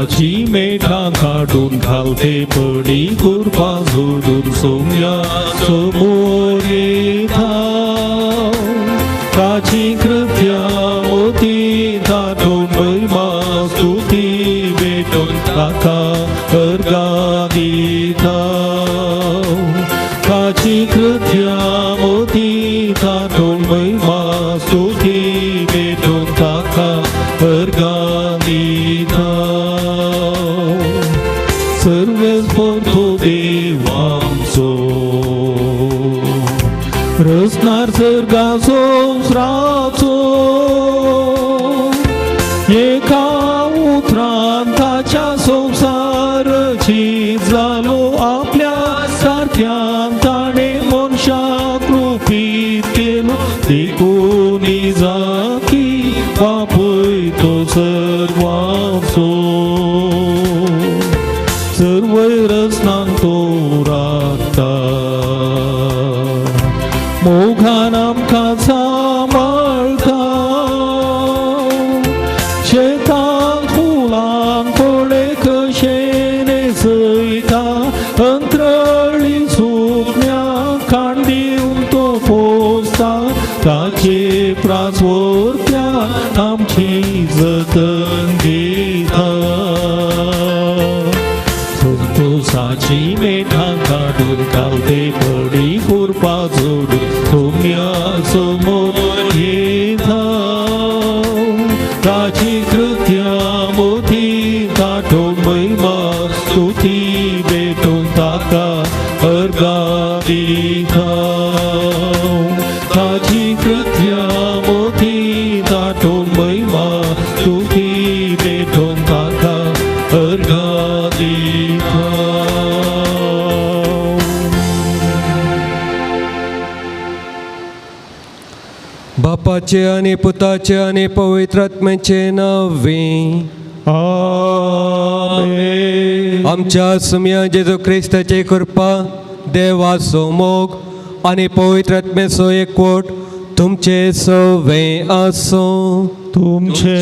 ताची मेठां काडून घालते पडी कुरपा जोडून सोम्या समोर येता. ताची कृत्या मोती तातून महिमा स्तुती भेटून ताका अर्घां दिता. ताची कृत्या मोती तातून महिमा स्तुती भेटून ताका अर्घां दिता. सर्वेस परतो देव आमचो रसनार सर्गा संवसाराचो एका उतरान ताच्या संवसार रचीत जालो आपल्या सारख्यान ताणें मनशाक रुपीत केलो देखून जाकी बापूय तो सर्वांचो सर्वय रचनांक तो राखता मोगान आमकां सांबाळटा. शेतांत फुलांक पळय कशें न्हेसयता अंत्रळी सुकण्यांक खाण दिवन तो पोसता ताचे प्राचवरत्यान आमची जतन घेता. संतोषाची मेठां काडून घालते पडी कुरपा जोडून सोम्या समोर येता. ताची कृत्या मोती ताटून महिमा स्तुती भेटून ताका अर्घां दिता. ताची कृत्या मोती ताटून महिमा स्तुती भेटून ताका अर्घां दिता. बापाचे आनी पुताचे आनी पवित्र आत्म्याचे नांवे. आमेन. आमच्या सुम्या जेजू क्रिस्ताची कृपा, देवाचो मोग आनी पवित्र आत्म्याचो एकवट तुमचे सवे आसूं. तुमचे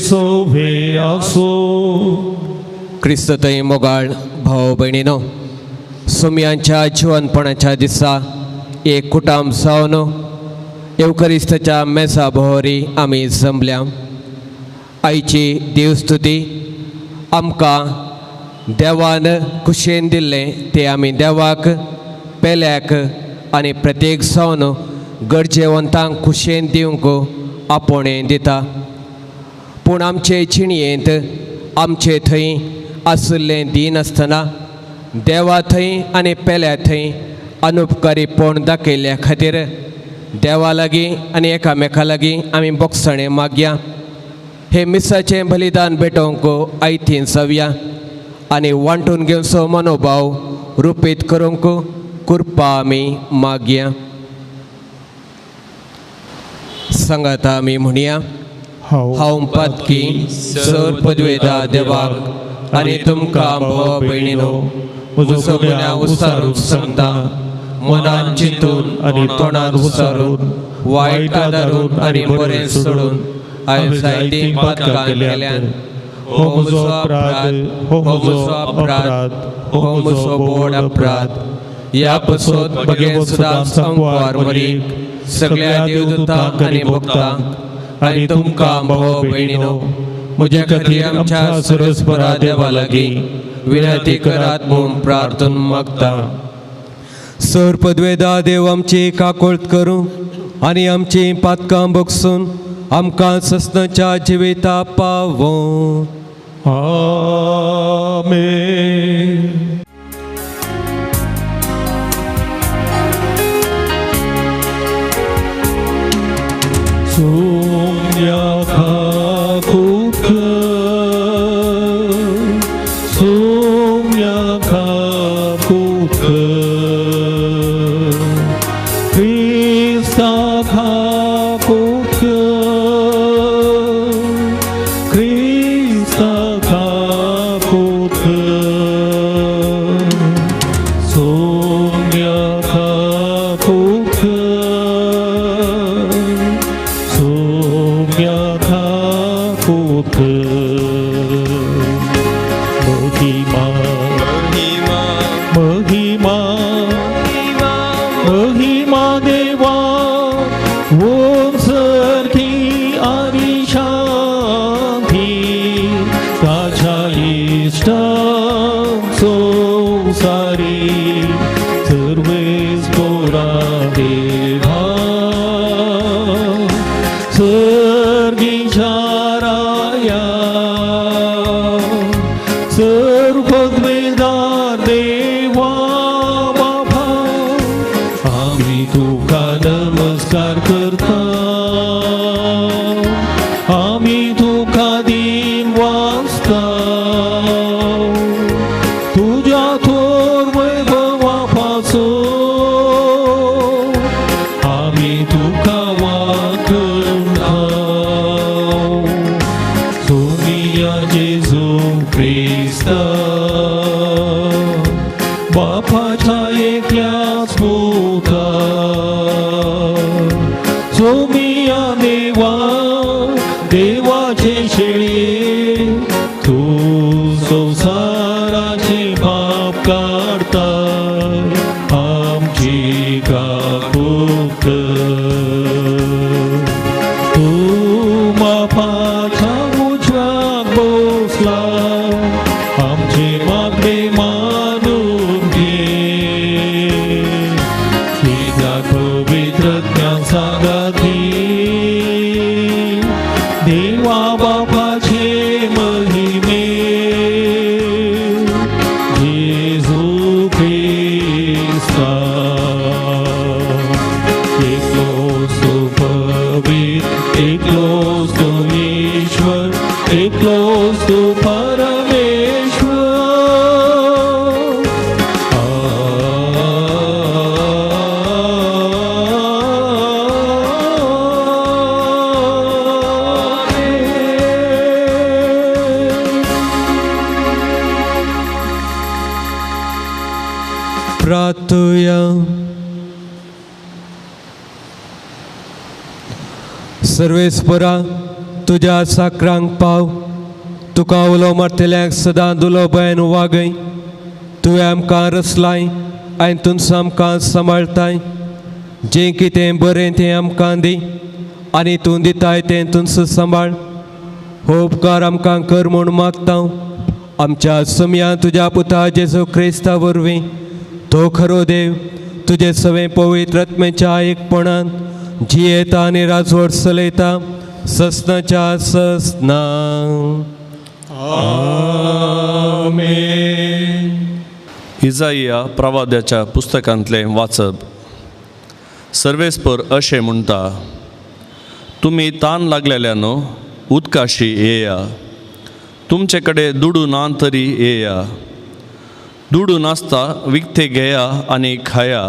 सोभे आसो. क्रिस्त थंय मोगाळ भाव भयणीनो, सुम्यांच्या जिवनपणाच्या दिसा एक कुटाम जावन येवकरिस्ताच्या मेसा भोवरी आमी जमल्या. आयची देवस्तुती आमकां देवान खुशयेन दिल्लें तें आमी देवाक पेल्याक आनी प्रत्येक जावन गरजेवंतांक खुशयेन दिवंक आपोवणें दिता. पूण आमचे जिणयेंत आमचे थंय आशिल्लें दिनासतना देवा थंय आनी पेल्या थंय अनुपकारीपण दाखयल्ल्या खातीर देवा लागीं आनी एकामेका लागीं आमी बोगसणें मागया. हे मिसाचें बलिदान भेटोवंक आयतीन जावया आनी वांटून घेवचो मनोभाव रुपीत करूंक कृपा आमी मागया. सांगाता आमी म्हणया, हांव पातकी सर पदवेदा देवाक आनी तुमकां भाव भयणीनो म्हजो गुन्यांव उसारून सांगता. मनान चिंतून आनी तोंडान उसारून वायट आदारून आनी बरें सोडून हांवें जायतीं पातकां केल्यान. हो म्हजो अपराध, हो म्हजो अपराध, हो म्हजो व्हड अपराध. ह्या पसत बगेन सुदां संकवार मरीक सगळ्या देवदूतांक आनी भक्तांक आनी तुमकां भाव भयणीनो म्हज्या खातीर आमच्या सरस्परा देवा लागीं विनंती करात म्हूण प्रार्थना मागता. सर पदवेदा देव आमची काकोळत करूं आनी आमची पातकां बगसून आमकां ससनाच्या जिविता पावों. आमेन. सोम्या खाकूत सोम्या खाकूत क्रिस्ता खाकूत क्रिस्ता खाकूत सोम्या खाकूत सोम्या. महिमा देवा ओम सारखी आनी शांती ताच्या इश्टांक संवसारी सर्वेस पोरा देवा सर्गीच्या राया सर्वपदवेदार देवा बापा आमी तुका नमस्कार करता आमी तुका दीन वाचता तुज्या थोर वैभवा पासून आमी तुका वाखणता सोनिया जेजू क्रिस्ता बापाच्या एकल्याच पुता सोमिया देवा देवाचे शेळये तूं संवसाराचे पाप काडताय आमची काकूत कर. तूं बापाच्या उजव्याक बसला आमचे मागणे मानून घे कित्याक पवित्र ज्ञान सांगाती देवा बापाचे महिमे जेजू क्रिस्ता एकलोच तो पवित्र एकलोच तो ईश्वर एकलोच तो परमेश्वर. आमेन. प्रार्थुया. सर्वेस्परा तुज्या साकरांक पाव तुका उलो मारतल्यांक सदां दुलो भंयान वागय. तुवें आमकां रचलाय आनी तूं आमकां सांबाळताय. जें कितें बरें तें आमकां दी आनी तूं दिताय तें तूंच सांबाळ. हो उपकार आमकां कर म्हूण मागता आमच्या समयान तुज्या पुता जेजू क्रिस्ता वरवीं. तो खरो देव तुजे सवें पवित्र आत्म्याच्या एकपणान जियेता आनी राजवट चलयता ससनाच्या ससना. आमेन. इजाइया प्रवाद्याच्या पुस्तकांतलें वाचप. सर्वेस्पर अशें म्हणटा, तुमी तान लागलेल्यानो उदकाशी येया, तुमचे कडेन दुडू ना तरी येया, दुडू नासता विकते घेया आनी खाया,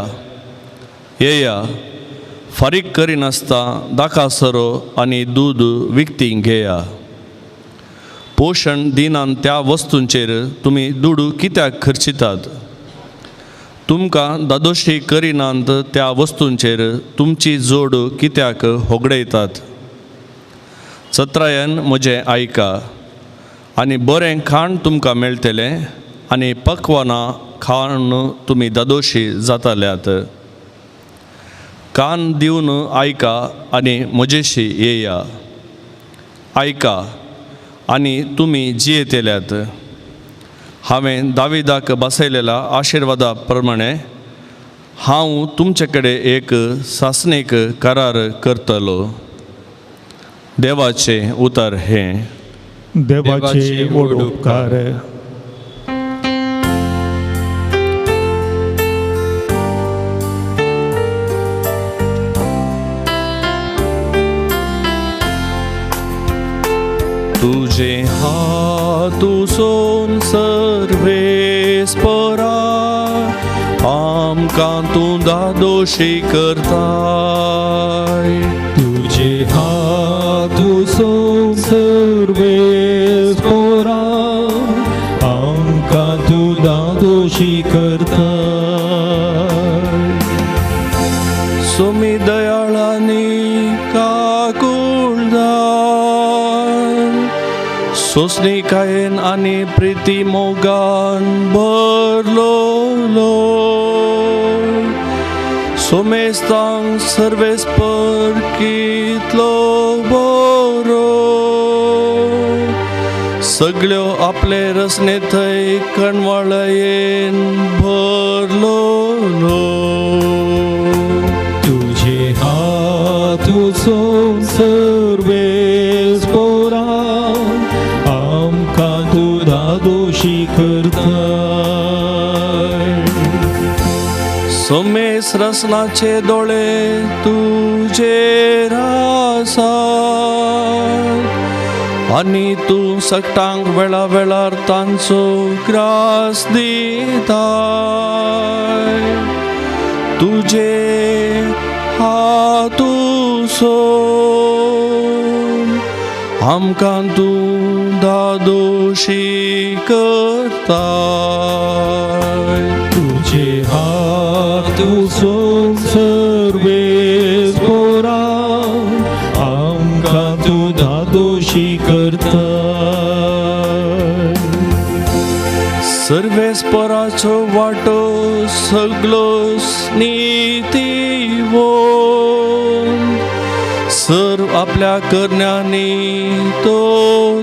येया फारीक करिनासता दाका सरो आनी दूद विकती घेया. पोशण दिनान त्या वस्तूंचेर तुमी दुडू कित्याक खर्चितात? तुमकां दादोशी करिनात त्या वस्तूंचेर तुमची जोड कित्याक होगडयतात? चत्रायन म्हजें आयका आनी बरें खाण तुमकां मेळटलें आनी पकवानां खाण तुमी दादोशी जाताल्यात. कान दिवन आयका आनी म्हजेशी येया, आयका आनी तुमी जियेतल्यात. हांवें दाविदाक बसयलेल्या आशिर्वादा प्रमाणे हांव तुमचे कडेन एक सासणीक करार करतलो. देवाचें उतर हें. देवाचे व्हड उपकार. तुझे हात सोन सर्वेस्परा आमकां तूं दादोशी करताय. तुझे हात सोन सर्वेस्परा आमकां तूं दादोशी करताय. सुमी दयाळांनी काकुळदार सोसणिकायेन आनी प्रिती मोगान भरलोलो सोमेस्तांक सर्वेस्पर कितलो बरो सगळ्यो आपले रसने थंय कणवाळयेन भरलो. तुझे हात उसोवन सर्वेस पोरा आमकां तूं धादोशी करताय. सोमेस रसनाचे दोळे तुजेर आसात आनी तूं सगटांक वेळा वेळार तांचो ग्रास दिताय. तुजे हात उसोवन आमकां तूं धादोशी करताय. तुझे हात उसोवन सर्वेस पोरा आमकां तूं धादोशी करताय. सर्वेस्पराचो वाटो सगलो नीतिवोन सर्व आपल्या करण्यांनी तो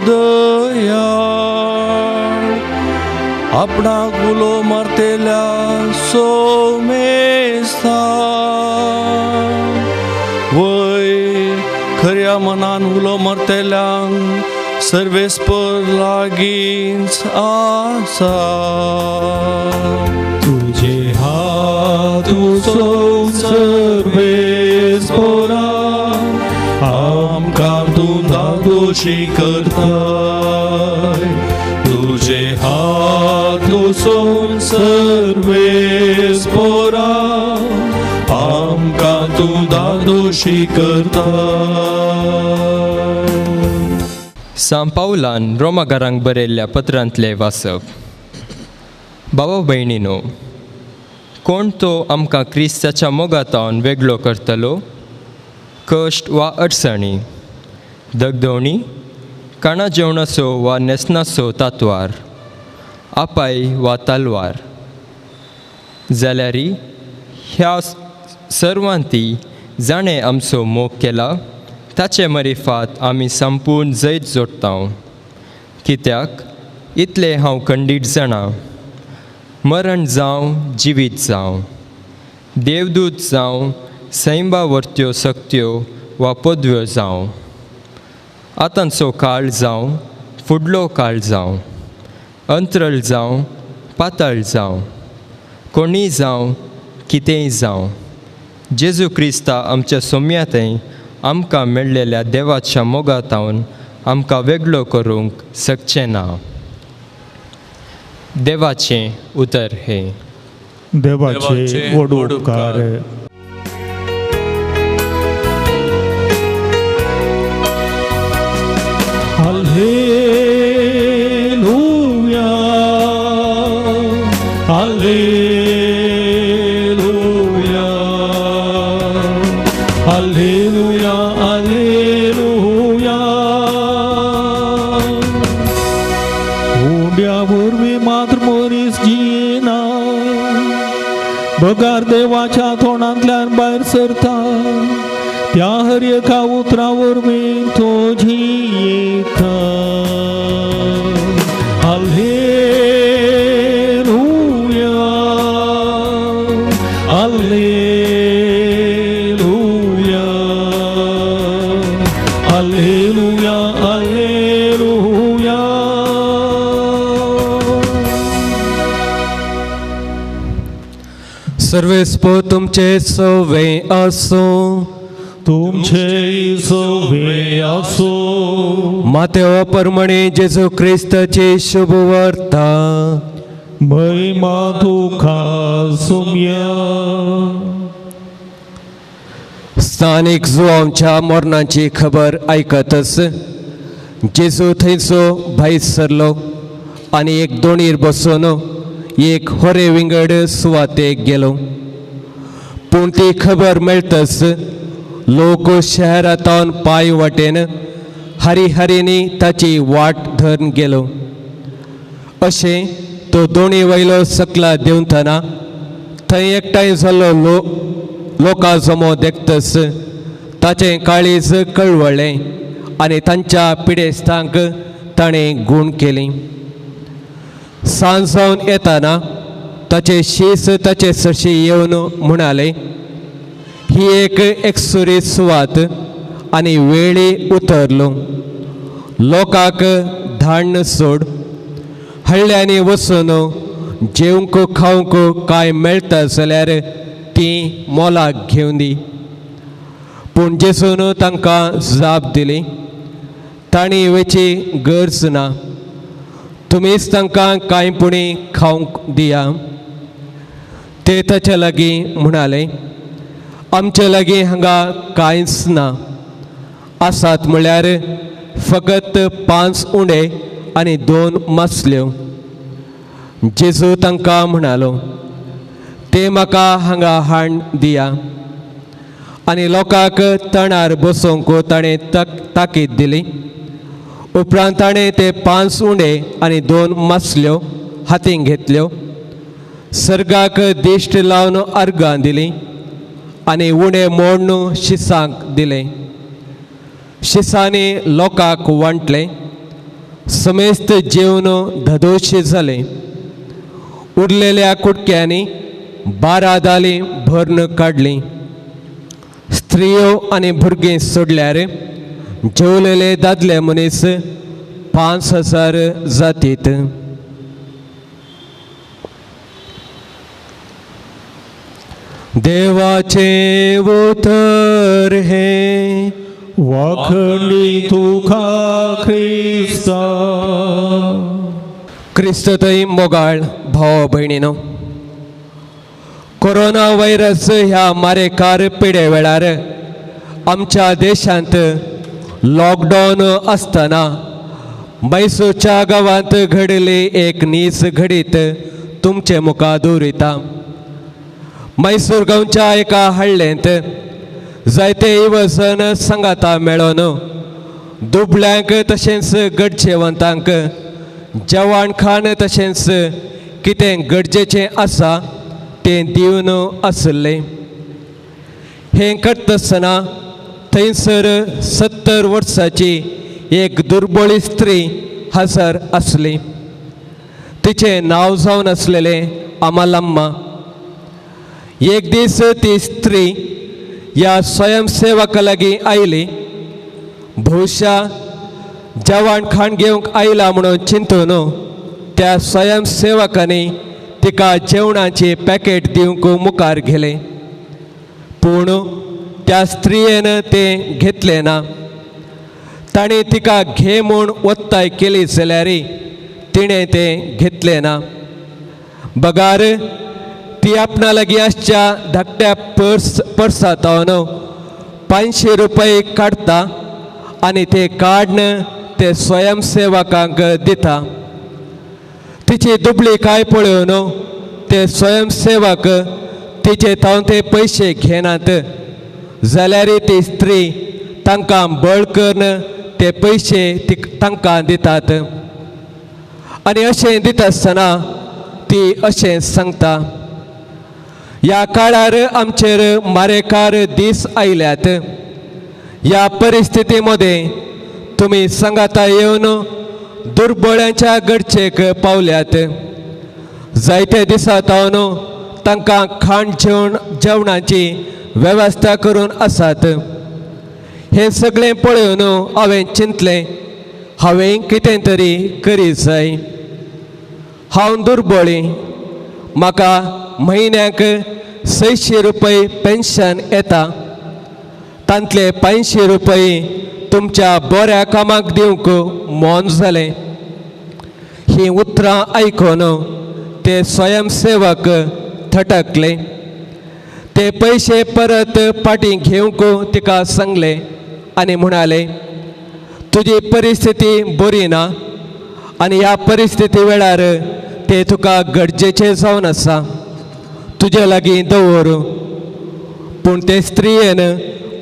दयाळ आपणाक उलो मारतेल्या सोमेस्ता वय खऱ्या मनान उलो मारतेल्यांक सर्वेस्पर लागींच आसा. तुझे हात उसोवन सर्वेस पोरा आमकां तूं धादोशी करताय. तुझे हात उसोवन सर्वेस पोरा आमकां तूं धादोशी करताय. सांत पावलान रोमागारांक बरयल्ल्या पत्रांतलें वाचप. बाबा भयणीनो, कोण तो आमकां क्रिस्ताच्या मोगातावन वेगळो करतलो? कश्ट वा अडचणी, दगदवणी, काणा जेवणाचो वा न्हेसणाचो तातवार, आपाय वा तलवार. जाल्यारी ह्या सर्वांती जाणें आमचो मोग केला ताचे मरिफात आमी संपूर्ण जैत जोडटा. कित्याक इतलें हांव खंडीत जाणा, मरण जावं जिवीत जावं, देवदूत जावं, सैंबा वरत्यो सक्त्यो वा पदव्यो जावं, आतांचो काळ जावं फुडलो काळ जावं, अंत्रळ जावं पातळ जावं, कोणीय जावं कितेंय जावं, जेजू क्रिस्ता आमच्या सोम्याथंय आमकां मेळ्ळेल्या देवाच्या मोगातावन आमकां वेगळो करूंक शकचें ना. देवाचें उतर हें. देवाचे व्हड उपकार. Hallelujah, hallelujah, hallelujah, hallelujah. उंड्या वरवीं मात्र मनीस जियेना, बगार देवाच्या तोंडांतल्यान भायर सरता त्या हर एका उतरा वरवीं तो जियेता. Hallelujah, hallelujah, hallelujah, hallelujah. सर्वेस्पर तुमचे सवे आसूं. तुमचे सवे आसूं. मातेवा परमणे जेजू क्रिस्ताची शुभ वार्ता. महिमा तुका सुम्या. स्थानीक जुवांच्या मरणाची खबर आयकतच जेजू थंयचो भायर सरलो आनी एक दोणीर बसून एक होरे विंगड सुवातेक गेलो. पूण ती खबर मेळतच लोक शहरांतावन पांय वाटेन हरी ताची वाट धरून गेलो. अशें तो दोणी वयलो सकला देंवतना थंय एकठांय जाल्लो लोक लोकां जमो देखतस ताचें काळीज कळवळ्ळें आनी तांच्या पिडेस्तांक ताणें गूण केली. सांज जावन येताना ताचे शीस ताचे सरशी येवन म्हणाले, ही एक एकसुरी सुवात आनी वेळी उतरलो, लोकांक धाडण सोड, हळ्ळ्यांनी वचून जेवंक खावंक कांय मेळटा जाल्यार ती मोलाक घेवन दी. पूण जेजून तांकां जाप दिली, तांणी वेची गरज ना, तुमीच तांकां कांय पुणी खावंक दिया. ते ताच्या लागीं म्हणाले, आमचे लागीं हांगा कांयच ना, आसात म्हळ्यार फकत 5 उंडे आनी 2 मासल्यो. जेजू तांकां म्हणालो, ते म्हाका हांगा हाड दिया. आनी लोकांक तणार बसोवंक ताणें ताकीद दिली. उपरांत ताणें ते 5 उंडे आनी 2 मासल्यो हातीन घेतल्यो, सर्गाक दिश्ट लावन अर्गां दिली आनी उंडे मोडून शिसांक दिले. शिसांनी लोकांक वांटलें. समेस्त जेवन धदोशी जालें. उरलेल्या कुटक्यांनी 12 दालीं भरून काडलीं. स्त्रियो आनी भुरगीं सोडल्यार जेवलेले दादले मनीस 5000 जातीत. देवाचें उतर हें. वाखणी तुका क्रिस्ता. क्रिस्त थंय मोगाळ भाव भयणीनो, कोरोना व्हायरस ह्या मारेकार पिडे वेळार आमच्या देशांत लॉकडावन आसतना मैसूरच्या गांवांत घडली एक नीज घडीत तुमचे मुखार दवरिता. मैसूर गांवच्या एका हळ्ळेंत जायते युवजन सांगाता मेळोन दुबळ्यांक तशेंच गरजेवंतांक जेवण खाण तशेंच कितें गरजेचें आसा तें दिवन आसलें. हें करतासतना थंयसर 70 वर्सांची एक दुर्बळी स्त्री हजर आसली. तिचें नांव जावन आसलेलें अमलम्मा. एक दीस ती स्त्री ह्या स्वयंसेवका लागीं आयली. भोवशा जेवण खाण घेवंक आयला म्हणून चिंतून त्या स्वयंसेवकांनी तिका जेवणाची पॅकेट दिवंक मुखार गेलें. पूण त्या स्त्रियेन तें घेतलें ना. ताणें तिका घे म्हूण ओत्ताय केली जाल्यार तिणें तें घेतलें ना. बगार ती आपणा लागीं आसच्या धाकट्या पर्सांतल्यान 500 रुपये काडटा आनी ते काडून ते स्वयंसेवकांक दिता. तिची दुबळी काय पळोवन ते स्वयंसेवक तिचे थावन ते पयशे घेनात जाल्यार ती स्त्री तांकां बळ करून ते पयशे तांकां दितात. आनी अशें दिता आसतना ती अशें सांगता, ह्या काळार आमचेर मारेकार दीस आयल्यात. ह्या परिस्थिती मदें तुमी सांगाता येवन दुर्बळ्यांच्या गरजेक पावल्यात. जायते दिसा थावन तांकां खाण जेवणाची वेवस्था करून आसात. हें सगळें पळोवन हांवें चिंतलें, हांवें कितें तरी करीत जाय. हांव दुर्बळी, म्हाका म्हयन्याक 600 रुपये पेन्शन येता. तांतले 500 रुपये तुमच्या बऱ्या कामाक दिवंक मन जालें. हीं उतरां आयकून ते स्वयंसेवक थटकले. ते पयशे परत फाटीं घेवंक तिका सांगलें आनी म्हणाले, तुजी परिस्थिती बरी ना आनी ह्या परिस्थिती वेळार ते तुका गरजेचें जावन आसा, तुजे लागीं दवर. पूण ते स्त्रियेन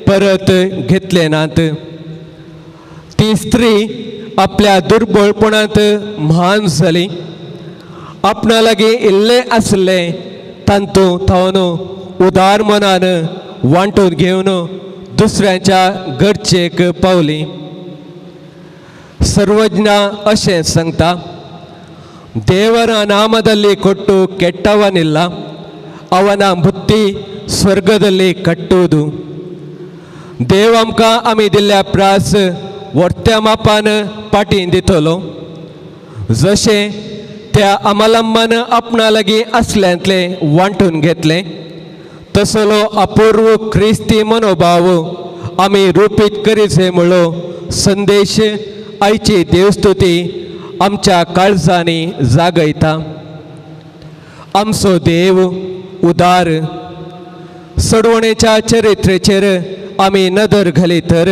परत घेतले नात. ती स्त्री आपल्या दुर्बळपणांत म्हान जाली. आपणा लागीं इल्लें आसलें तांतूं थावन उदार मनान वांटून घेवन दुसऱ्यांच्या गरजेक पावली. ಸರ್ವಜ್ಞ ಅಶೆ ಸಂಗ್ತಾ, ದೇವರ ನಾಮದಲ್ಲಿ ಕೊಟ್ಟು ಕೆಟ್ಟವನಿಲ್ಲ, ಅವನ ಬುತ್ತಿ ಸ್ವರ್ಗದಲ್ಲಿ ಕಟ್ಟುವುದು. देव आमकां आमी दिल्ल्या प्रास वर्त्या मापान पाटीं दितलो. जशें त्या अमलम्मान आपणा लागीं आसल्यांतलें वांटून घेतलें तसलो अपूर्व क्रिस्ती मनोभाव आमी रुपीत करीचे म्हणलो संदेश आयची देवस्तुती आमच्या काळजांनी जागयता. आमचो देव उदार. सडवणेच्या चरित्रेचेर आमी नदर घाली तर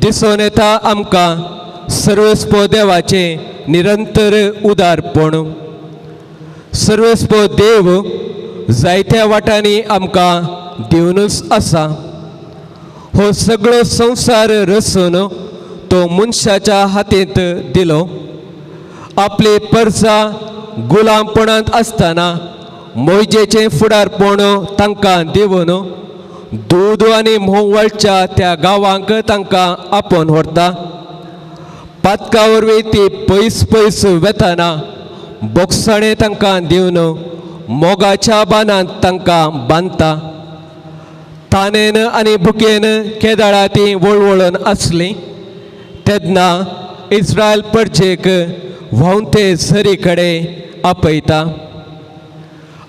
दिसून येता आमकां सर्वस्पो देवाचें निरंतर उदारपण. सर्वस्पो देव जायत्या वाटांनी आमकां दिवनूच आसा. हो सगळो संवसार रचून तो मनशाच्या हातींत दिलो. आपली परजा गुलामपणांत आसतना मोयजेचें फुडारपण तांकां दिवन दूद आनी म्होंव वळच्या त्या गांवांक तांकां आपोवन व्हरता. पातका वरवीं ती पयस पयस वेतना बोगसाणें तांकां दिवन मोगाच्या बांदांत तांकां बांदता. तानेन आनी भुकेन केदाळा ती वळवळून आसली तेन्ना इस्रायल परजेक व्हांवते झरी कडेन आपयता.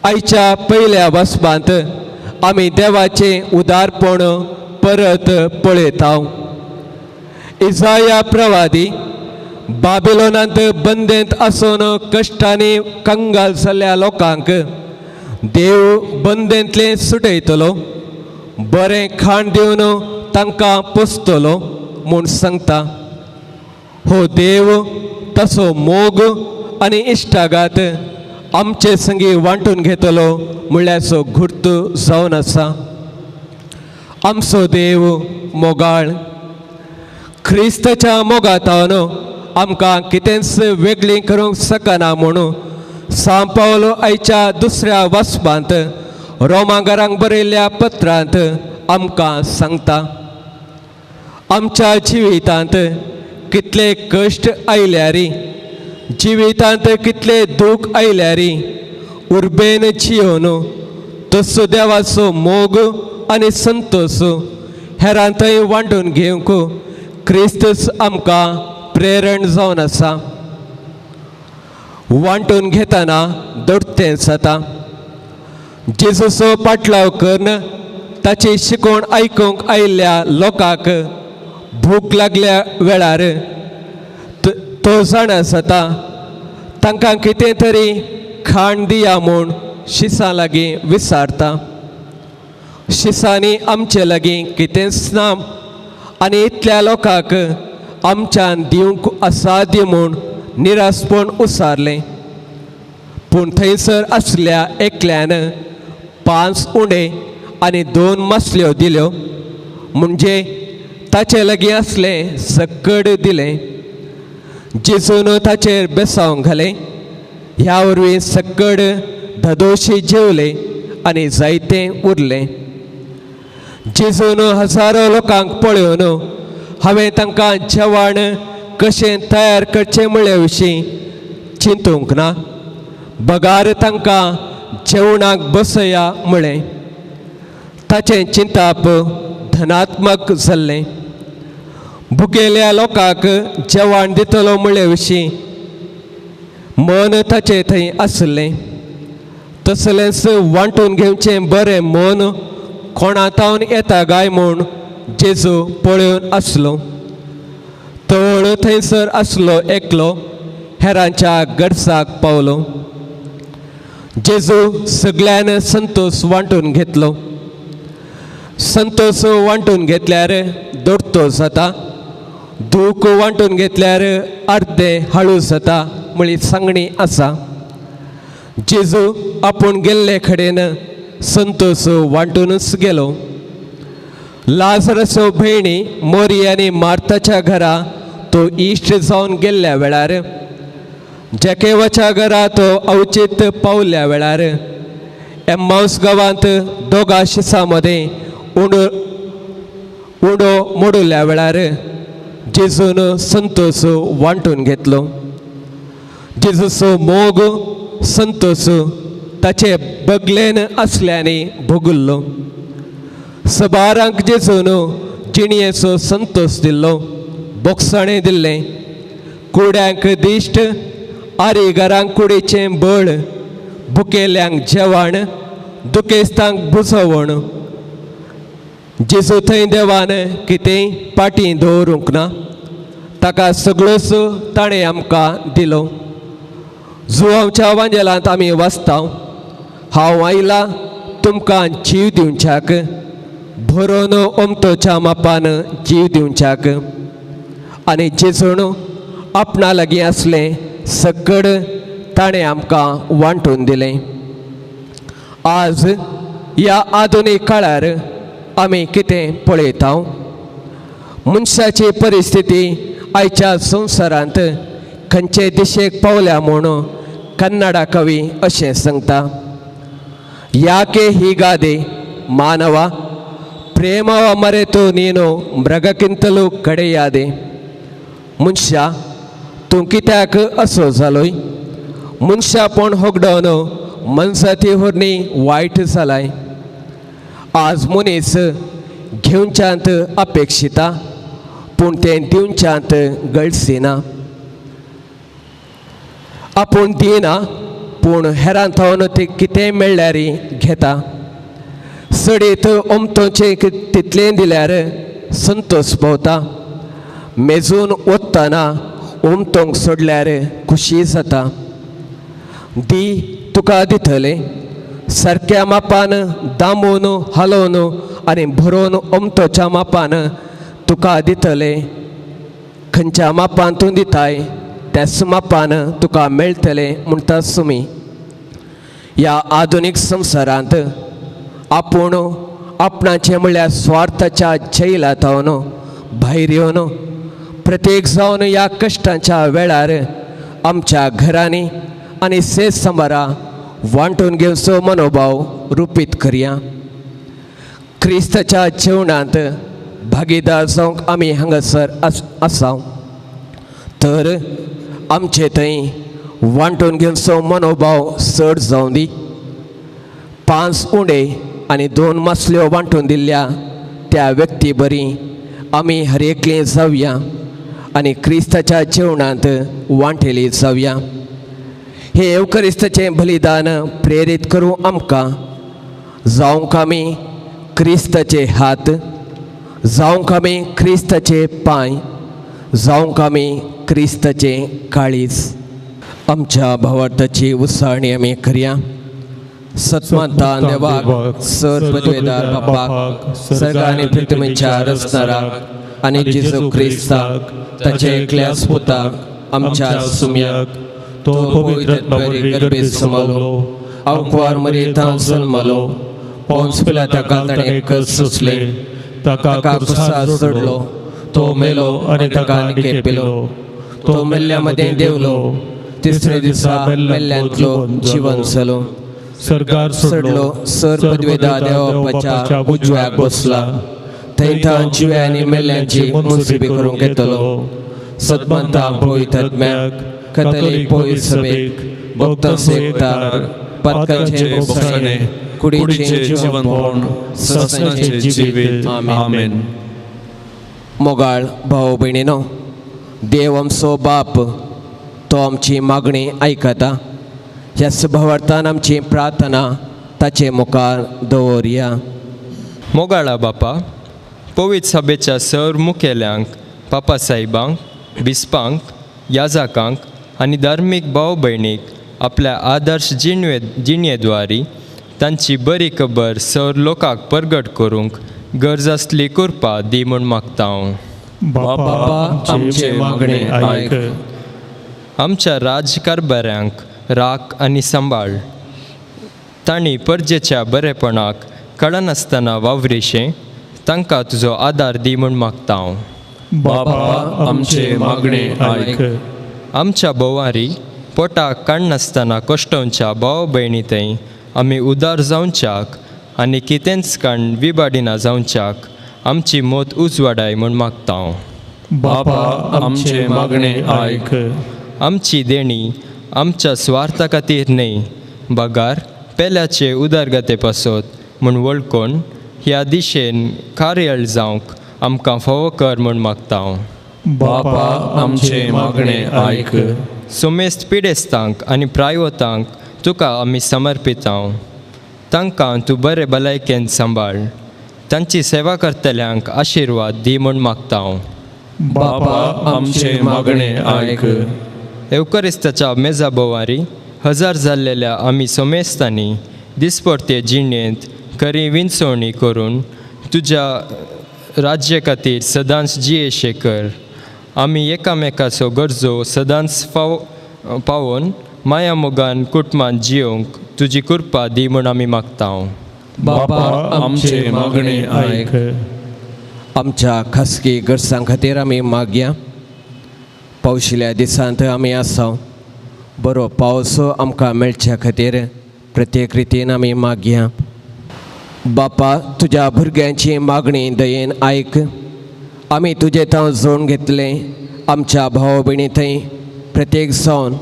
आयच्या पयल्या वसपांत आमी देवाचें उदारपण परत पळयता. इजाया प्रवादी बाबिलोनांत बंदेंत आसून कश्टांनी कंगाल जाल्ल्या लोकांक देव बंदेंतलें सुटयतलो, बरें खाण दिवन तांकां पोसतलो म्हूण सांगता. हो देव तसो मोग आनी इश्टागात आमचे संगी वांटून घेतलो म्हणल्याचो घुर्त जावन आसा. आमचो देव मोगाळ. क्रिस्ताच्या मोगातावन आमकां कितेंच वेगळीं करूंक शकना म्हणून सांव पावलो आयच्या दुसऱ्या वाचपांत रोमांगारांक बरयल्ल्या पत्रांत आमकां सांगता. आमच्या जिवितांत कितले कश्ट आयल्यारी, जिवितांत कितले दूख आयल्यारी उर्बेन जियोन तसो देवाचो मोग आनी संतोश हेरांतय वांटून घेवंक क्रिस्तूच आमकां प्रेरण जावन आसा. वांटून घेतना दोडतें जाता. जेजूचो पाटलाव करून ताची शिकवण आयकूंक आयिल्ल्या लोकांक भूक लागल्या वेळार तो जाणा जाता तांकां कितें तरी खाण दिया म्हूण शिसां लागीं विचारता. शिसांनी आमचे लागीं कितेंच ना आनी इतल्या लोकांक आमच्यान दिवंक असाध्य म्हूण निरासपण उसारलें. पूण थंयसर आसल्या एकल्यान 5 उंडे आनी 2 मासल्यो दिल्यो, म्हणजे ताचे लागीं आसलें सकड दिलें. जेजून ताचेर बेसांव घालें. ह्या वरवीं सकड धदोशी जेवले आनी जायतें उरलें. जेजून हजारो लोकांक पळोवन हांवें तांकां जेवण कशें तयार करचें म्हळ्या विशीं चिंतूंक ना, बगार तांकां जेवणाक बसया म्हळें. ताचें चिंताप धनात्मक जाल्लें. भुकेल्या लोकांक जेवण दितलो म्हळ्या विशीं मन ताचें थंय आसलें. तसलेंच वांटून घेवचें बरें मन कोणातावन येता काय म्हूण जेजू पळोवन आसलो. तवळ थंयसर आसलो एकलो हेरांच्या गरजाक पावलो. जेजू सगळ्यान संतोष वांटून घेतलो. संतोष वांटून घेतल्यार दोडतो जाता, दूख वांटून घेतल्यार अर्दें हाळू जाता म्हळी सांगणी आसा. जेजू आपूण गेल्ले कडेन संतोष वांटूनच गेलो. लाजराचो भयणी मोरी आनी मार्ताच्या घरा तो इश्ट जावन गेल्ल्या वेळार, जेकेवाच्या घरा तो अवचीत पावल्या वेळार, एम्माउस गांवांत दोगा शिसां मदें उंडो उंडो मोडुल्ल्या वेळार जेजून संतोस वांटून घेतलो. जेजूचो मोग संतोस ताचे बगलेन आसल्यांनी भोगुल्लो. सबारांक जेजून जिणयेचो संतोस दिल्लो, बोगसाणें दिल्लें. कुड्यांक दिश्ट, आरीगारांक कुडीचें बळ, भुकेल्यांक जेवण, दुखेस्तांक बुजवण. जेजू थंय देवान कितेंय पाटी दवरूंक ना, ताका सगळोच ताणें आमकां दिलो. जुवांच्या वांजेलांत आमी वाचता, हांव आयला तुमकां जीव दिवच्याक, भरोन ओमतोच्या मापान जीव दिवच्याक. आनी जेजून आपणा लागीं आसलें सकड ताणें आमकां वांटून दिलें. आज ह्या आधुनीक काळार आमी कितें पळयता? मनशाची परिस्थिती आयच्या संवसारांत खंयचे दिशेक पावल्या म्हूण कन्नडा कवी अशें सांगता, याके ही गाದೆ मानवा ಪ್ರೇಮವ ಮರೆತು ನೀನು ಮೃಗಕ್ಕಿಂತಲೂ ಕಡೆಯಾದೆ. मनशा तूं कित्याक असो जालोय? मनशापण होगडोवन मनसाती होरणी वायट जालाय. आज मनीस घेवच्यांत अपेक्षिता, पूण तें दिवच्यांत गळसिना. आपूण दिना पूण हेरां थावन तें कितेंय मेळ्ळ्यार घेता. सडीत ओमतोचें तितलें दिल्यार संतोष पावता. मेजून वतना ओमतोंक सोडल्यार खुशी जाता. दी तुका दितलें सारक्या मापान दामून हालोवन आनी भरोवन ओमतोच्या मापान तुका दितलें. खंयच्या मापान तूं दिताय त्याच मापान तुका मेळटलें म्हणटा सुमी. ह्या आधुनीक संवसारांत आपूण आपणाचें म्हणल्यार स्वार्थाच्या जैला थावन भायर येवन प्रत्येक जावन ह्या कश्टांच्या वेळार आमच्या घरांनी आनी सेज सांबारा वांटून घेवचो मनोभाव रुपीत करया. क्रिस्ताच्या जेवणांत भागीदार जावंक आमी हांगासर आसा, तर आमचे थंय वांटून घेवचो मनोभाव चड जावं दी. 5 उंडे आनी 2 मासल्यो वांटून दिल्ल्या त्या व्यक्ती बरी आमी हर एकले जावया आनी क्रिस्ताच्या जेवणांत वांटेली जावया. हे येवक्रिस्ताचें बलिदान प्रेरीत करूं आमकां जावंक आमी क्रिस्ताचे हात, जावंक आमी क्रिस्ताचे पांय, जावंक आमी क्रिस्ताचे काळीज. आमच्या भावार्थाची उत्साहणी आमी करया. सत्मंतान देवाक, सर पदवेदार बापाक, सर्ग आनी पृथ्वीच्या रचणाराक आनी जेजू क्रिस्ताक ताच्या एकल्या पुताक आमच्या सुम्याक, तो पवित्र गर्भेत समालो, आवकवार मरेतान जल्मलो, पोन्स पिलाता ताणें कस सोंसले, ताका क्रुसार चडलो, तो मेलो आनी ताका निकेपिलो, तो मेल्ल्या मदें देवलो, तिसरे दिसा मेल्ल्यांतलो जिवन जालो, सरकार सोडलो, सर पदवेदा देवाच्या उजव्याक बसला, थंय तां जिव्या आनी मेल्ल्यांची मुन्सिबी करूंक येतलो. सदमंता पवित्र आत्म्याक, कथोलीक पवित्र सभेक, भक्तांचो एकतार, पातकांचें भोगसणें, कुडीचें जिवनपण, ससनाचें जिवीत. आमेन. मोगाळ भाव भयणीनो, देव आमचो बाप, तो आमची मागणी आयकता. ह्या सुभावार्थान आमची प्रार्थना ताचे मुखार दवरया. मोगाळा बापा, पवित्र सभेच्या सर मुखेल्यांक, पापा साहेबांक, बिस्पांक, याजाकांक आनी धार्मीक भाव भयणीक आपल्या आदर्श जिणयेद्वारी तांची बरी खबर सर लोकांक परगट करूंक गरज आसली कृपा दी म्हूण मागता हांव. बापा आमचे मागणे आयक. आमच्या राजकारभाऱ्यांक राख आनी सांबाळ, तांणी परजेच्या बरेपणाक कळनासतना वावरिशें तांकां तुजो आदार दी म्हूण मागता हांव. बापा आमचे मागणे आयक. आमच्या भोवारी पोटाक काडनासतना कश्टोंच्या भाव भयणी थंय आमी उदार जावच्याक आनी कितेंच काण विबाडिना जावच्याक आमची मोत उजवाडाय म्हूण मागता. बापा आमचे मागणे आयक. आमची देणी आमच्या स्वार्था खातीर न्हय बगार पेल्याचे उदरगते पासत म्हूण वळखून ह्या दिशेन कार्याळ जावंक आमकां फावो कर म्हूण मागता. बापा आमचे मागणे आयक. सोमेस्त पिडेस्तांक आनी प्रायवतांक तुका आमी समर्पितां. तांकां तूं बरे भलायकेन सांबाळ, तांची सेवा करतल्यांक आशिर्वाद दी म्हूण मागता. बापा आमचे मागणे आयक. एवकरिस्ताच्या मेजा भोवारी हजार जाल्लेल्या आमी सोमेस्तांनी दिसपडते जिणेंत खरी विंचवणी करून तुज्या राज्य खातीर सदांच जियेशे कर. आमी एकामेकाचो गरजो सदांच पावोवन माया मोगान कुटुंबान जियोवंक तुजी कृपा दी म्हूण आमी मागता. बापा आमचे मागणे आयक. आमच्या खासगी गरजां खातीर आमी मागया. पावशिल्या दिसांत आमी आसा, बरो पावस आमकां मेळच्या खातीर प्रत्येक रितीन आमी मागया. बापा तुज्या भुरग्यांची मागणी दयेन आयक. आमी तुजे थंय जोडून घेतले आमच्या भाव भयणी थंय प्रत्येक जावन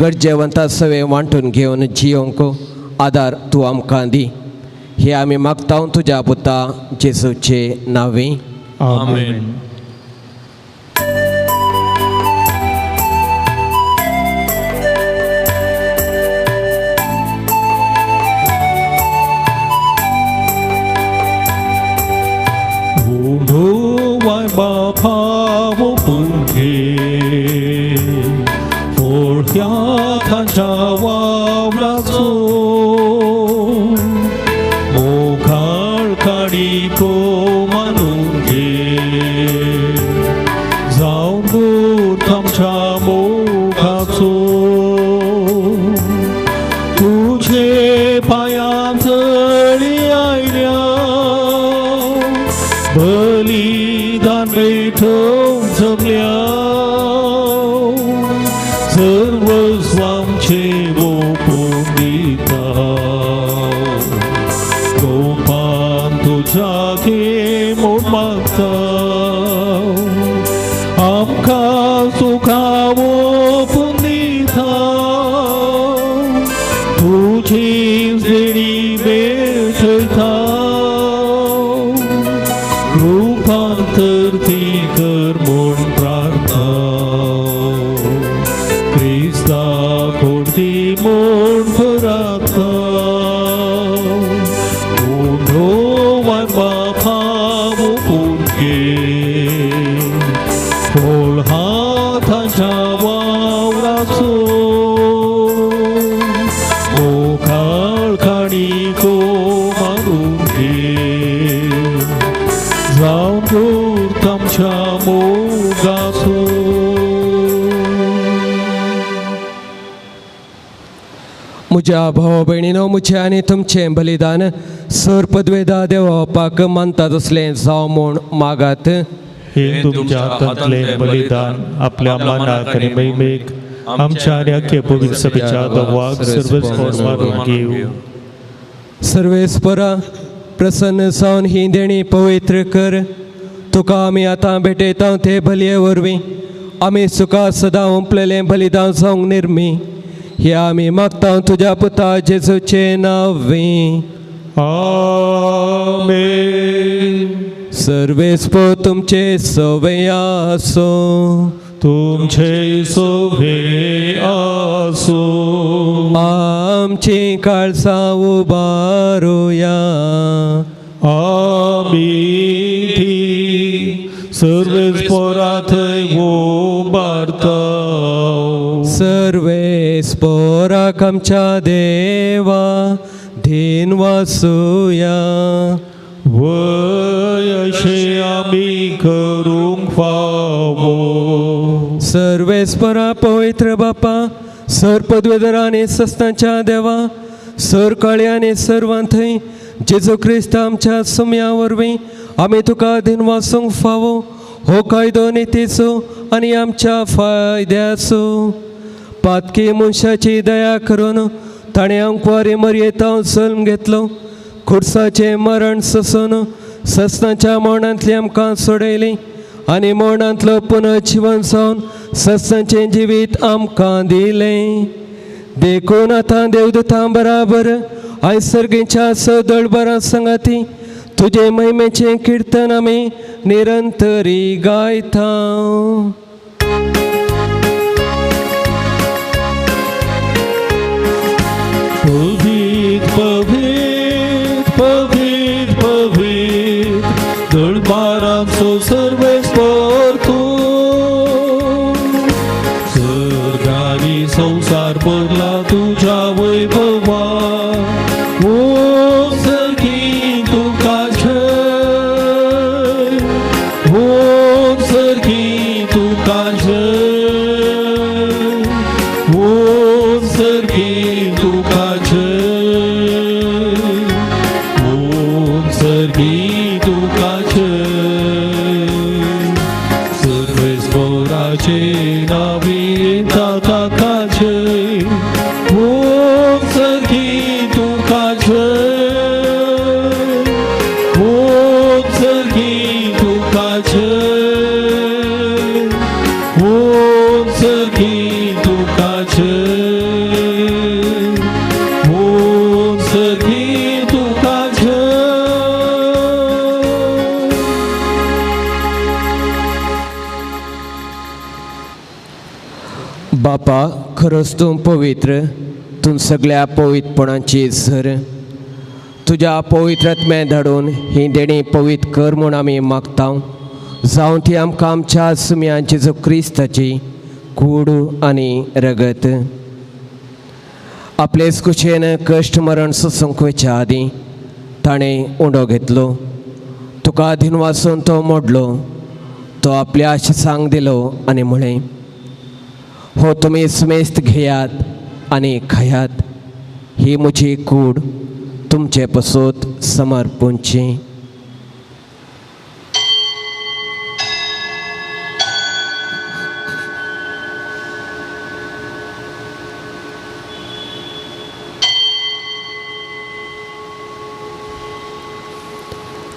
गरजेवंता सवे वांटून घेवन जियोंक आदार तूं आमकां दी. हे आमी मागता तुज्या पुता जेजूचे नांवे. आमेन. म्हज्या भाव भयणीनो, म्हजें आनी तुमचें बलिदान सर पदवेदा देवा मानता तसलें जावं म्हूण मागात. हे तुमच्या हातांतलें बलिदान आपल्या मानाक आनी महिमेक आमच्या आनी अख्खे पवित्र सभेच्या देवाक सर्वस्व मानून घेवं. सर्वेस्परा प्रसन्न जावन ही देणी पवित्र कर. तुका आमी आतां भेटयता ते बलये वरवीं आमी सुखा सदां ओंपलेलें बलिदान जावंक निर्मी. हे आमी मागता तुज्या पुता जेजूचे नांवे. आमेन. सर्वेस्पर तुमचे सवे आसो. तुमचे सवे आसो. आमची काळजां उबारुया. आमी ती सर्वेस्परा थंय उबारता. सर्वेस्पराक आमच्या देवा धीन वासुया. वय अशें आमी करूंक फावो. सर्वेस्परा पवित्र बापा, सर पदवेधरा आनी सस्तांच्या देवा, सर काळ्या आनी सर्वां थंय जेजू क्रिस्त आमच्या सुम्या वरवीं आमी तुका धीन वासूंक फावो. हो कायदो नितीचो आनी आमच्या फायद्याचो. पातकी मनशाची दया करून ताणें आंकवारी मरयेतांव जल्म घेतलो. खुर्साचें मरण सोसून सस्नाच्या मरणांतली आमकां सोडयली आनी मरणांतलो पुनर्जिवन जावन सस्नाचें जिवीत आमकां दिलें. देखून आतां देवदूतां बराबर आयज सर्गेच्या सदळबरां सांगाती तुजे महिमेचें किर्तन आमी निरंतरी गायता. पवित्र पवित्र पवित्र पवित्र दळबारांचो सर्वेस्पर तूं, सर्गानी संवसार भरला तुज्या वैभवा. ओम सर्गी तुका जय, ओम सर्गी तुका जय, ओम सर्गी तुका जय, ओम सर्गी तुका जय. सर्वेस्पराचे नावी ताका जय, ओम सर्गी तुका जय, ओम सर्गी तुका जय, ओम सर्गी तुका जय, ओम सर्गी तुका जय. बापा खरोच तूं पवित्र, तूं सगळ्या पवित्रपणाची झर. तुज्या पवित्र आत्म्याक धाडून ही देणी पवित्र कर म्हूण आमी मागता. जावं ती आमकां आमच्या सुम्या जेजू क्रिस्ताची कूड आनी रगत. आपलेच कुशेन कश्ट मरण सोसूंक वयच्या आदीं ताणें उंडो घेतलो, तुका अधीन वाचून तो मोडलो, तो आपल्या शिसांक दिलो आनी म्हळें, हो तुमी सुमेस्त घेयात आनी खायात, ही म्हजी कूड तुमचे पसत समर्पूंची.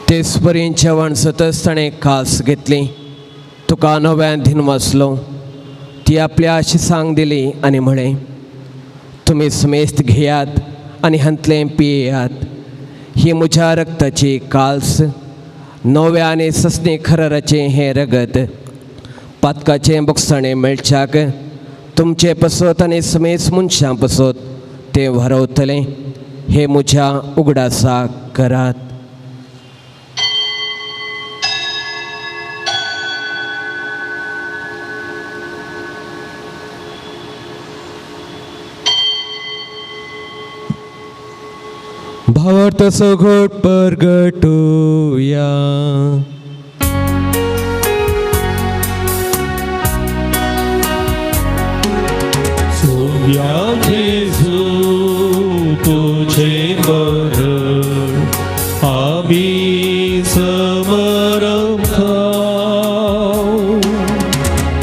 तेच परी जेवण जातच ताणें कास घेतली, तुका नव्यान धीन वाचलो, ती आपल्या शिसांक दिली आनी म्हळें, तुमी सुमेस्त घेयात आनी हांतलें पियेयात, ही म्हज्या रक्ताची काल्स, नव्या आनी सस्नी खराराचें हें रगत पातकाचें बोगसाणें मेळच्याक तुमचे पसत आनी समेस्त मनशां पसत तें व्हरवतलें. हें म्हज्या उगडासाक करात. भावार्थ सगोट परगटूया. सोम्या जेजू तुझे मरण आमी समरमता,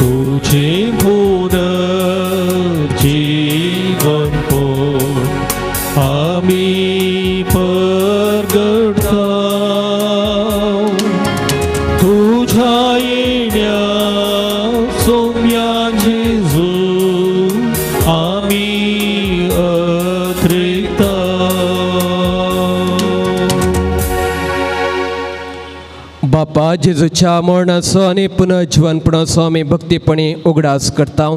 तुझे पुनर्जीवन पण आमी परगटता. तुझ्या येण्या सोम्या जेजू आमी अत्रिता. बापा जेजूच्या मरणाचो आनी पुनर्जिवनपणाचो आमी भक्तीपणी उगडास करता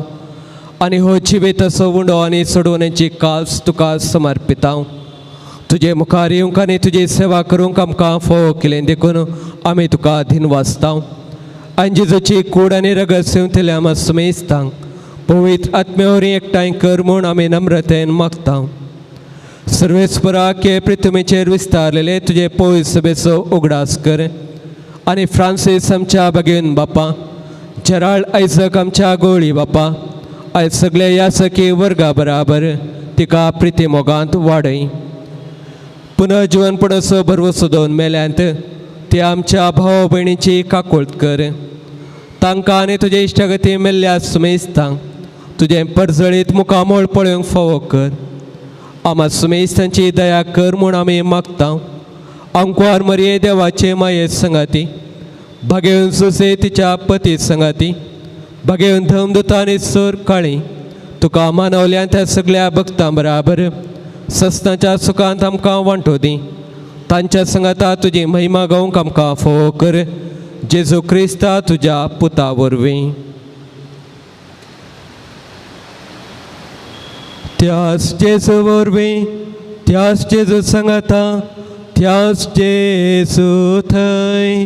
आनी हो जिवेताचो उंडो आनी सोडवण्याची काल्स तुका समर्पिता. तुजे मुखार येवंक आनी तुजी सेवा करूंक आमकां फावो केलें देखून आमी तुका धीन वाचता. आनी जेजूची कूड आनी रगत सेवतल्या आमा सुमेस्तांक पवित्र आत्म्या वरवीं एकठांय कर म्हूण आमी नम्रतेन मागता. सर्वेस्परा के पृथ्वीचेर विस्तारलेले तुजे पवित्र सभेचो उगडास कर आनी फ्रांसीस आमच्या बागेन बापा, जेराल्ड आयजक आमच्या गोळी बापा, आयज सगळे यासकी वर्गा बराबर तिका प्रिती मोगांत वाडय. पुनर्जिवनपणाचो भरवसो दोन मेल्यांत ती आमच्या भाव भयणीची काकुळट कर. तांकां आनी तुजे इश्टागती मेल्ल्या सुमेस्तांक तुजें परजळीत मुखामळ पळोवंक फावो कर. आमा सुमेस्तांची दया कर म्हूण आमी मागता. अंकवार मरिये देवाचे माये संगाती, भागेवन सुसे तिच्या पती संगाती, भागेवन धमदुता आनी सर काळी तुका मानवल्यान त्या सगळ्या भक्तां बराबर सस्नाच्या सुखांत आमकां वांटो दी. तांच्या संगाता तुजी महिमा गावंक आमकां फोव कर, जेजू क्रिस्ता तुज्या पुता वरवीं. त्याच जेजू वरवीं, त्याच जेजू सांगाता, त्याच जेजू थंय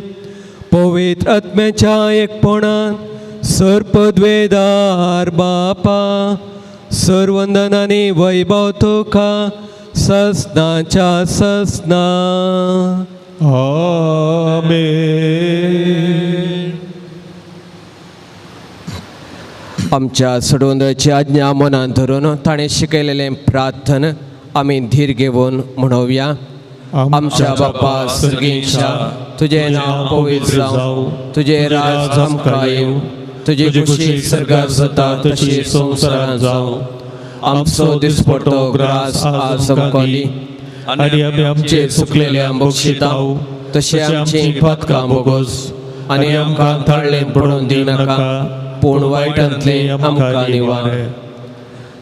पवित्र आत्म्याच्या एकपणान सर्पद्वेदार बापा सर्वंदन आनी वैभव तुका ससनाच्या ससना. आमेन. आमच्या सोडवंदाची आज्ञा मनान धरून ताणें शिकयलेलें प्रार्थन आमी धीर घेवन म्हणोवया. आमच्या बापा सर्गींच्या, तुजें नांव पवित्र जावं, तुजें राज आमकां येवं, तुजी खुशी सर्गात जाता तशी संवसारांत जावं. आमचो दिसपडतो ग्रास आज आमकां दी, आनी आमी आमचे चुकलेल्या बक्षिताव तशें आमची पातकां बोगोस, आनी आमकां ताळ्ळें पडून दिवनाका, पूण वायटांतलें आमकां निवार.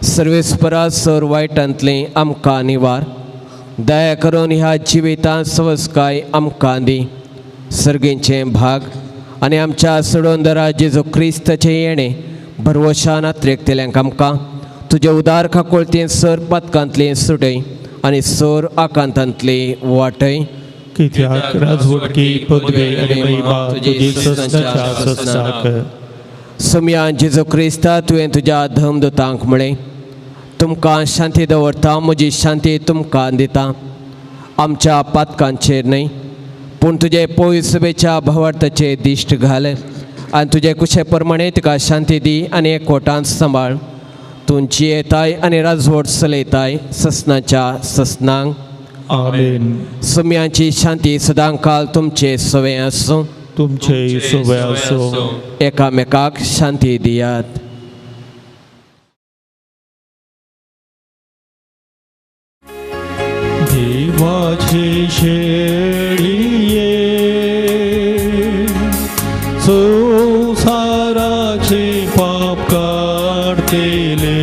सर्वेस्परा सर वायटांतलें आमकां निवार. दया करून ह्या जिवितांत सवसकाय आमकां दी. सर्गेचें भाग आनी आमच्या सडोंदरा जेजू क्रिस्ताचें येणें भरवशान आत्रेकतल्यांक आमकां तुजे उदार खाकोळतीं सर पातकांतली सुटय आनी सर आकांतांतली वाटय. कित्याक राजवटकी पदवी आनी महिमा तुजी ससनाच्या ससनाक. सोमया जेजू क्रिस्ता, तुवें तुज्या धर्मदूतांक म्हळें, तुमकां शांती दवरता, म्हजी शांती तुमकां दिता. आमच्या पातकांचेर न्हय पूण तुजे पयसुबेच्या भावार्थाचेर दिश्ट घाल आनी तुजे कुशे प्रमाणे तुका शांती दी आनी एकवटान सांबाळ. तूं जियेताय आनी राजवट चलयताय ससनाच्या ससनांक. आमेन. सुम्यांची शांती सदांकाल तुमचे सवे आसूं, तुमचे सवे आसूं. एकामेकाक शांती दियात. देवाचे शेळये संसाराचे पाप काडतेले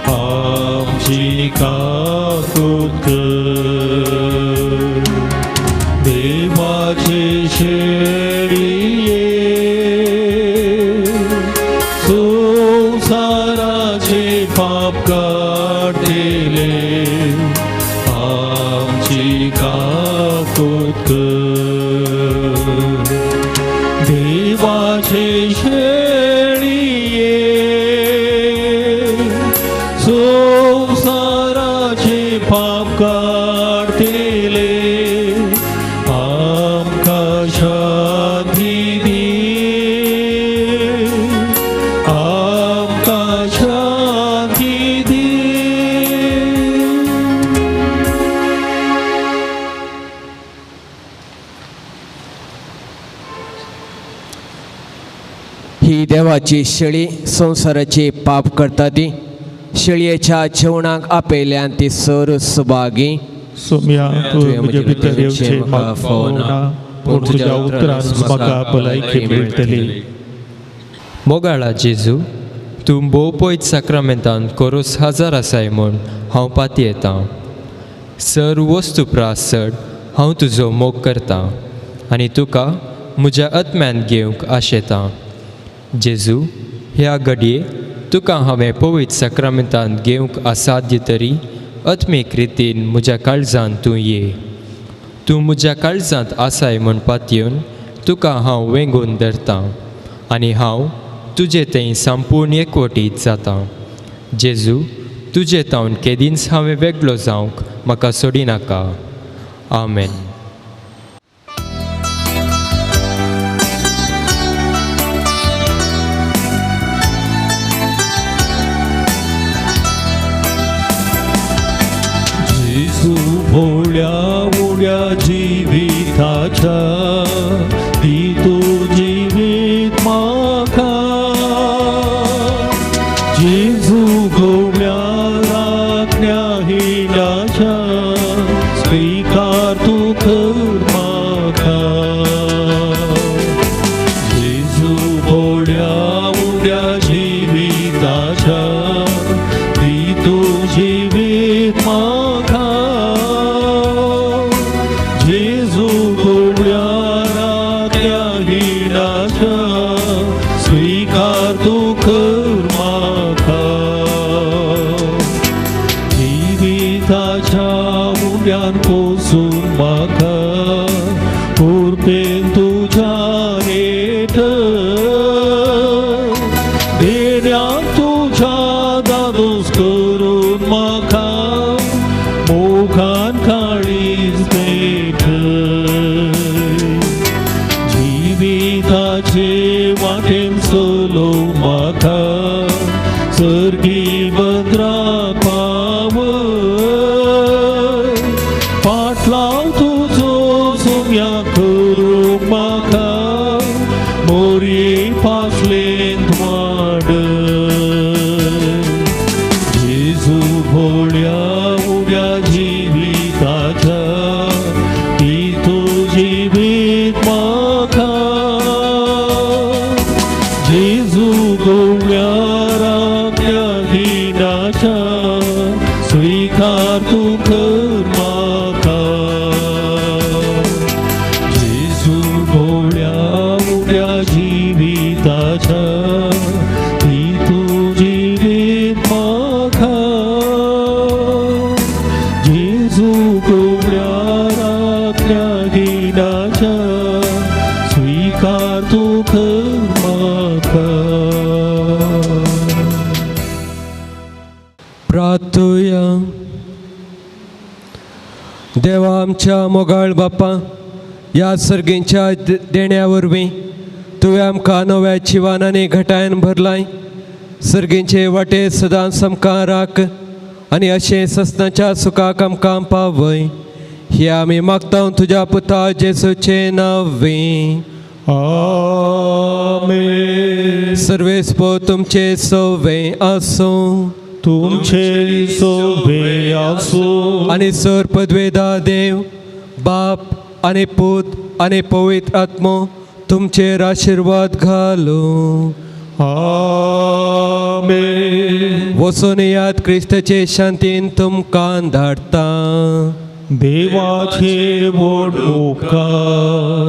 आमची काकूत कर. देवाचे शेळये संसाराचे पाप काडतेले आमची काकूत कर. देवाचे शेळये संसाराचे पाप काडतेले आमकां शांती दी, आमकां शांती दी. ही देवाची शेळी संवसाराची पाप करता ती शेळयेच्या जेवणाक आपयल्यान ती सर सुभागी. सोम्या, तुवें म्हजे भितर येवचें म्हाका फावना, पूण तुज्या उतरान म्हाका भलायकी मेळटली. मोगाळा जेजू, तूं भोव पयत साक्रामेंतान कोरोस हजार आसाय म्हूण हांव पातयेतां. सर वस्तू प्रास चड हांव तुजो मोग करतां आनी तुका म्हज्या आत्म्यान घेवंक आशेतां. जेजू, ह्या घडये तुका हांवें पवित्र साक्रामेंतान घेवंक असाध्य तरी आत्मीक रितीन म्हज्या काळजांत तूं ये. तूं म्हज्या काळजांत आसाय म्हूण पातयेवन तुका हांव वेंगून धरतां आनी हांव तुजे थंय संपूर्ण एकवटीत जातां. जेजू, तुजे तावन केदींच हांवें वेगळो जावंक म्हाका सोडिनाका. आमेन. जेजू भोळ्या उड्या जिविताच्या दी तूं जिवीत म्हाका. जेजू घोवल्या राखण्या हिंडाच्या स्विकार तूं हिणाच्या स्वीकार तूं कर म्हाका जिविताच्या उड्यान पोसून म्हाका कृपेन तुज्या हेठ देण्या तुज्या दादोस करून म्हाका मोगान काळीज पेटय जिविताचे वाटेन चलोव म्हाका सर्गी बंदराक पावय पाटलाव तुजो सुम्या करूंक म्हाका मोरये पासलेंत वाडय जेजू भोळ्या उड्या जिविताच्या ती तूं जिवीत म्हाका जेजू गोवळ्या राखल्या हिणाच्या स्वीकार तूं कर म्हाका जेजू गोवळ्या उड्या जिविताच्या ती तूं जिवीत म्हाका जेजू गोवळ्या राखल्या हिणाच्या स्वीकार तूं कर म्हाका. प्रार्थुया. देवा आमच्या मोगाळ बापा, ह्या सर्गींच्या देण्या वरवीं तुवें आमकां नव्या जिवान आनी घटायन भरलाय. सर्गींचे वाटे सदांच आमकां राख आनी अशें ससनाच्या सुखाक आमकां पावय, हे आमी मागता तुज्या पुता जेसूचे नांवे. आमेन. सर्वेस्पो तुमचे सवे आसूं. तुमचे सोबे आसूं. आनी सर पदवेदा देव बाप आनी पूत आनी पवित्र आत्मो तुमचेर आशिर्वाद घालूं. आमेन. वचून याद क्रिस्ताचे शांतीन तुमकां धाडटा. देवाचे व्हड उपकार.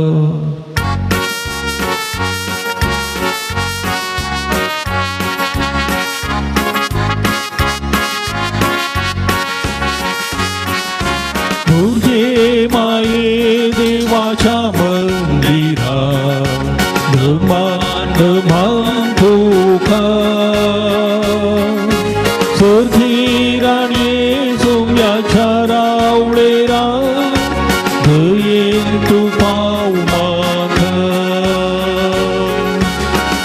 भुरगे माये देवाच्या मंदिरा धमान धमान तुका सर्गी राणये सोम्याच्या रावळेरा दयेन तूं पाव म्हाका.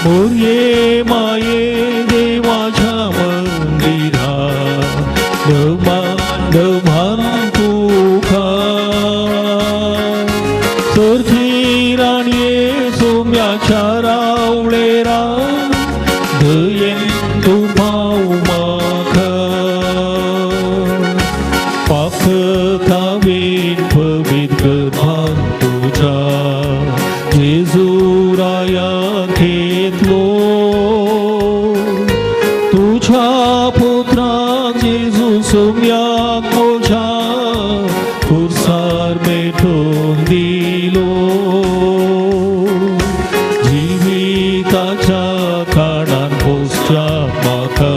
मोरये माये देवाच्या मंदिरा धमान धमान तुका सर्गी राणये सोम्याच्या रावळेरा दयेन तूं पाव म्हाका. पापतावेन पवित्र गर्भान तुज्या जेजू राया घेतलो तुझ्या पुत्राक जेजू सोम्याक म्हज्या खुर्सार मेटोवन दिलो. जिविताच्या कारणान पोसच्या म्हाका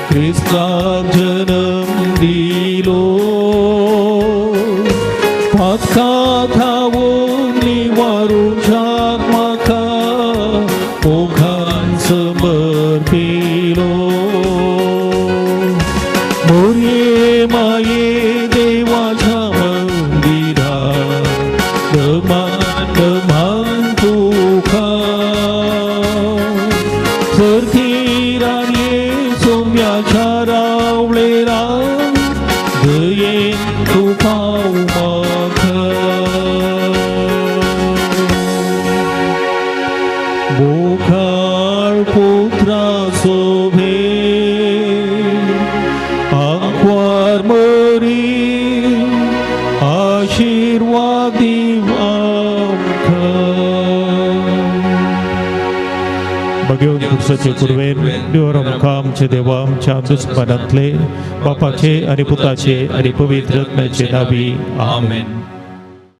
क्रिस्ताक जनम दिलो. पातका थावून निवारूच्याक म्हाका मोगान समर्पिलो. मोरये माये देवाच्या मंदिरा धमान धमान तुका सर्गी राणये सोम्याच्या रावळेरा दयेन तूं पाव म्हाका. मोगाळ पुत्रा सोभे आंकवार मरी आशिर्वाद दीव आमकां. बघेवन पुरुषाचे कुर्वेन देवर आमकां आमचे देवा आमच्या दुस्मानांतले बापाचे आनी पुताचे आनी पवित्र आत्म्याचे नावी. आमेन.